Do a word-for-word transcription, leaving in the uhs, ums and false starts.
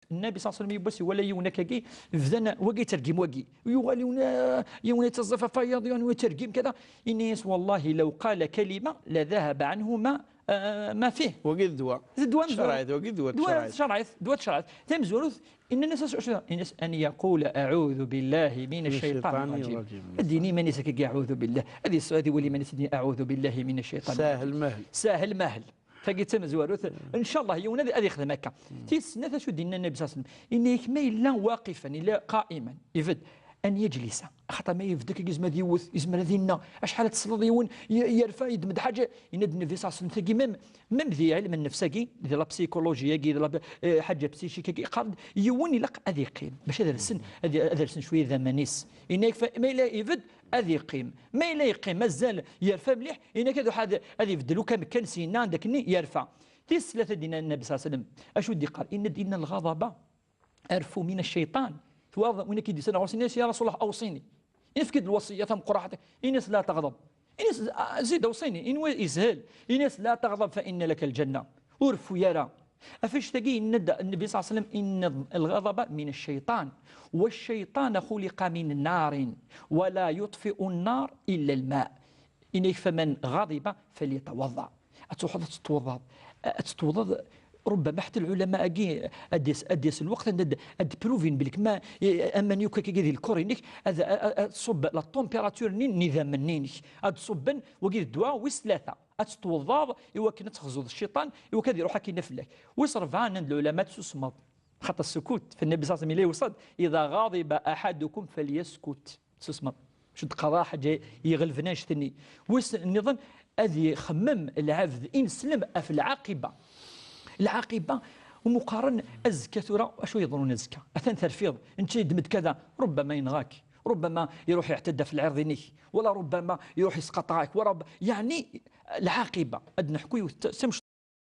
Nnabi ṣalla Llahu ɛalayhi wa sallam yiwwas iwala yiwen akkagi, bdan wagi yettergim wagi. Yuɣal yiwen, yiwen yettaẓẓaf ɣef wayeḍ, yiwen yettergim kada. Yenna-yas: "Wallahi law qala kalima la dhahaba anhu ma, ah, ma fih." Wagi d ddwa. D ddwa n tcerɛit, wagi d ddwa n tcerɛit. Ddwa n tcerɛit, ddwa n tcerɛit. Tamezwarut, inna-yas acu, acu, inna-yas: "An yaqula a'udhu billahi min ash-shaytan ar-rajim." Ad d-yini iman-is akkagi: "A'udhu billah." Ad yesɛu, ad iwali iman-is, ad yini: "A'udhu billahi min ash-shaytan ar-rajim." Sahel mahel. Sahel mahel. Tagi d tamezwarut. Ncallah yiwen ad, ad yexdem akka. Tis snat, acu d-yenna Nnabi ṣalla Llahu ɛalayhi wa sallam? Inna-yak ma yella waqifan, yella qa'iman, ibedd, an yajlisa. Axaṭer ma ibedd akka, yezmer ad yewwet, yezmer ad inna. Acḥal ad tesleḍ yiwen y-, yerfa, yeddem-d ḥaǧa. Yenna-d Nnabi ṣalla Llahu ɛalayhi wa sallam, tagi même, même di ɛilm nnefs-agi, di la psychologie-agi, di la, eh, ḥaǧa psychique-agi, iqqar-d yiwen ilaq ad iqqim, bac ad rsen, ad, ad rsen cwiya idammen-is. Inna-yak fa-, ma yella ibedd, ad iqqim. Ma yella yeqqim, mazal yerfa mliḥ, inna-yak ad iruḥ ad, ad ibeddel akk amekkan syenna, anda akkenni yerfa. Tis tlata, d-yenna Nnabi ṣalla Llahu ɛalayhi wa sallam, acu d-iqqar? Inna-d: "Inna al-ghadaba arfu min ash-shaytan." Twaḍ win akka i d-yusan ɣur-s, inna-yas: "Ya Rasulullah, awṣini." Yefka-d lwasiya tameqqrant. Inna-yas: "La taghdab." Inna-yas: "Ah, zid awṣini." Inwa yeshel. Inna-yas: "La taghdab fa inna laka al-janna." Ur reffu ara. Ɣef wannect-agi yenna-d Nnabi ṣalla Llahu ɛalayhi wa sallam: "Inna al-ghadaba min ash-shaytan, wa ash-shaytanu khuliqa min narin, wa la yutfi'u an-nar illa al-ma." Inna-yak: "Faman ghadiba falyatawadda." Ad truḥeḍ ad tettweḍḍaḍ. Ad tettweḍḍaḍ, rubbama ḥetta lɛulama-agi ad d-yas-, ad d-yas lweqt anda ad, ad d-pruvin belli ma, eh, aman yakk akkagi di lkor-inek, ad, ad, ad tṣubb la température-nni n idammen-inek. Ad d-ṣubben, wagi d ddwa wis tlata. Ad tettweḍḍaḍ i wakken ad texzuḍ cciṭan, i wakken ad iruḥ akkin fell-ak. Wis rebɛa, nnan-d lɛulama ad tsusmeḍ. Xaṭer ssukut, fa Nnabi ṣalla Llahu ɛalayhi wa sallam yenna-d: "Idha ghadiba ahadukum falyaskut." Susmeḍ. Acu d-qqareɣ, ḥaǧa iɣelben annect-nni. Wis nniḍen, ad ixemmem lɛebd, ineslem ɣef lɛaqiba. Lɛaqiba, umi qqaren azekka tura, acu yeḍrun azekka? Atan terfiḍ, netta yeddem-d kada, rubbama yenɣa-k, rubbama iruḥ iɛtedda ɣef lɛirḍ-inek, wala rubbama iruḥ yesqaṭeɛ-ak, wala rub-, yeɛni lɛaqiba. Ad neḥku yiwet t-,